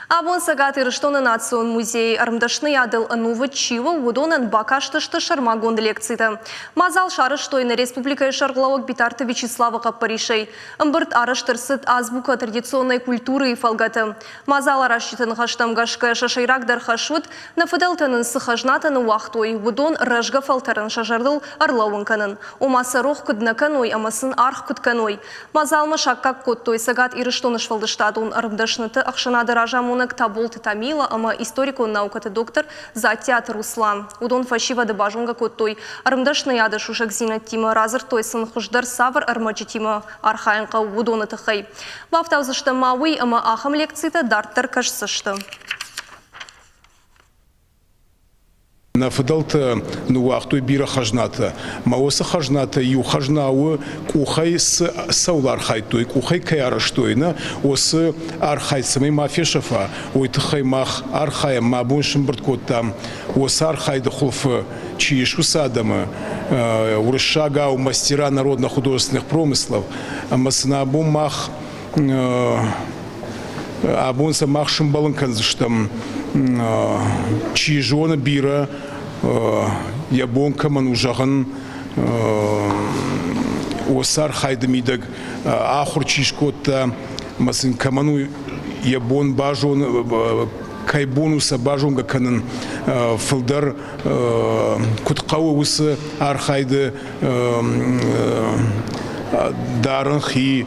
Абон Цӕгат Ирыстоны национ музейы ӕрмдӕсныйадыл ӕнувыд чи у, уыдонӕн бакастысты сӕрмагонд лекцитӕ. Мадзал сарӕзтой нӕ республикӕйы сӕргълӕууӕг Битарты Вячеславы хъӕппӕрисӕй. Ӕмбырд арӕзт ӕрцыд Азбука традиционной культуры-йы фӕлгӕты. Мадзаларазджыты ныхӕстӕм гӕсгӕ сӕ сӕйрагдӕр хӕс уыд, нӕ фыдӕлтӕ нын цы хӕзнатӕ ныууагътой, уыдон рӕзгӕ фӕлтӕрӕн сӕ зӕрдыл ӕрлӕууын кӕнын. Ома сӕ рох куыд нӕ кӕной ӕмӕ сын аргъ куыд кӕной. Мадзалмӕ саккаг кодтой Цӕгат Ирыстоны сфӕлдыстадон ӕрмдӕсныты ӕхсӕнады разамонӕг Таболты Тамила ӕмӕ историкон наукӕты доктор Дзаттиаты Руслан. Уыдон фӕсивӕды базонгӕ кодтой ӕрмдӕсныйады сусӕгдзинӕдтимӕ, радзырдтой сын, хуыздӕр цавӕр ӕрмӕджытимӕ архайын хъӕуы, уыдоны тыххӕй. Бафтаудзыстӕм ма уый, ӕмӕ ахӕм лекцитӕ дарддӕр кӕсдзысты. Нӕ фыдӕлтӕ ныууагътой бирӕ хӕзнатӕ. Мӕ уыцы хӕзнатӕ иу хӕзна у, къухӕй цы цӕуыл архайдтой, къухӕй кӕй арӕзтой, нӕ уыцы архайд цӕмӕй ма фесӕфа, уый тыххӕй мах архайӕм, мӕ бон сымбырд кодтам уыцы архайды хуылфы чи ис, уыцы адӕмы, уырыссагау мастера народно-художественных промыслов, ӕмӕ сын абон мах Абон сӕ мах сымбӕлын кӕндзыстӕм, чи зоны бирӕ, йӕ бон кӕмӕн у зӕгъын, уыцы архайды мидӕг ахуыр чи скодта ӕмӕ сын кӕмӕн у йӕ бон базоны, кӕй бон у сӕ базонгӕ кӕнын фылдӕр куыд хъӕуы уыцы архайды дарын хи.